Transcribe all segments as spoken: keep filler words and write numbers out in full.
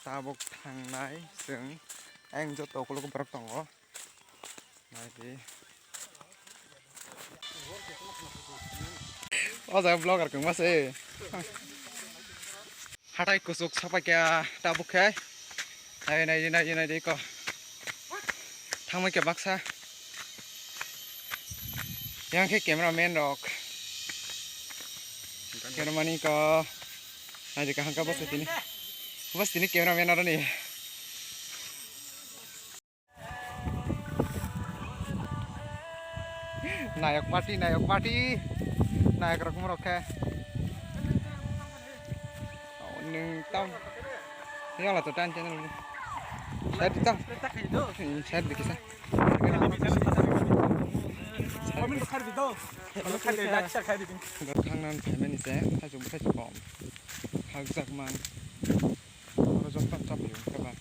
Tabuk thangnai chwng, ayang joto ukulok borok tongo. Naidi. O jaga vlogger kwngma se. Hatai kuchuk sapai kha tabuk khe. Nai, nai, nai, nai, nai, ko. Thangbai khe baksa. Yang khe cameraman rok. Cameraman ni ko. Nai, kaham ka bose tini. Bose tini cameraman aro ni. Nayok party, nayok party. Nayok rok morok khe. Nwng tam. Yang la to tan channel. Side di tam. Hmm, side di kisa. Thangnan phaimani se, hajong bwthai se kom. Hakjak man. Oro jok pan chapli khe ba.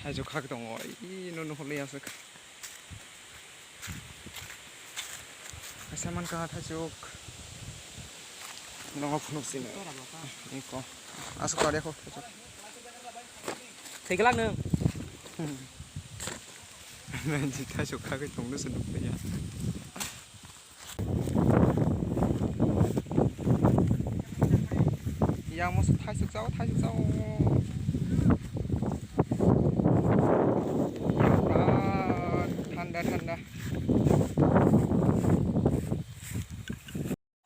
Haijo khak tongo, ino nuhurli aswk. Kaisa mankha thaisuk. Nongo phunuk sino. Iko. Aswk kariya kho thaisuk. Thwiglak nwng. Nang ji thaisuk khagwi tongno se nukliya. Yang moso thaisuk chao, thaisuk chao. Yang pura thanda, thanda.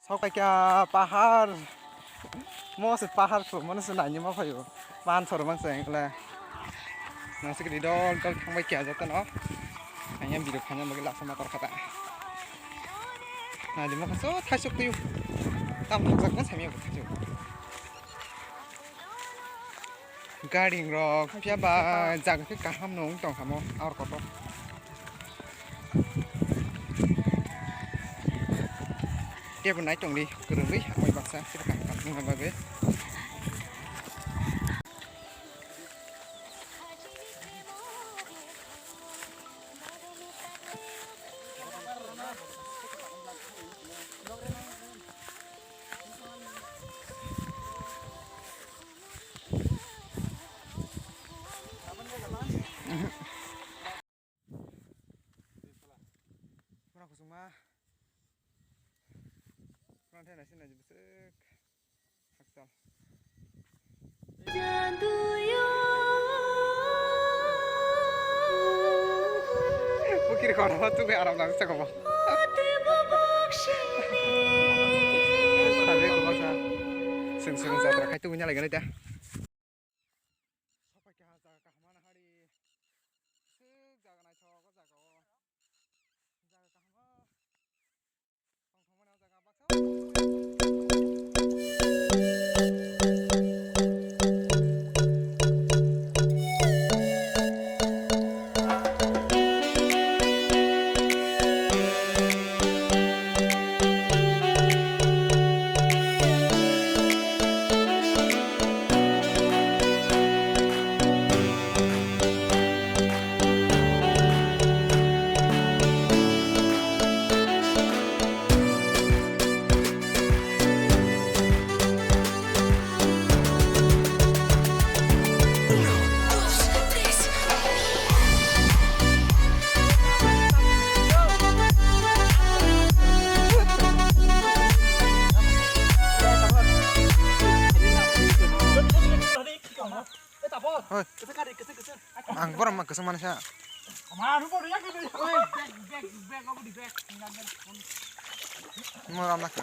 Sokai kya pahar. Mo se pahar phu, mo se nani mo phayo. Pan sor mang se engkla. Nang se dol dol thangbai kya jata no. Ang yang video khanya bagi lasa motor kata. Nadi mo kaso thaisuk tuyu. Tam thajak mo sami thaisuk. Garing rok phiya ba jaga khe kaham nung tong kha mo aor kotor. Tebo nai tong di kwrwngwi hambai baksa tebo kaham kaham wngna bagwi. Mura kusuma. Mura thai naising naising bwswk. Hakchal. Pukiri kotor ma tugwi aram nang se kobo. Sabe kobo sa. Seng seng jatra khai tugwi na lai gana da. Sopai kha jaga kaham ani hari. Sik jaga naithok o jaga o. Jaga kaham o. Tongthokmani o jaga baksa. Hoi. Ang borok ma kwchang mani sa. Mo ram na kha.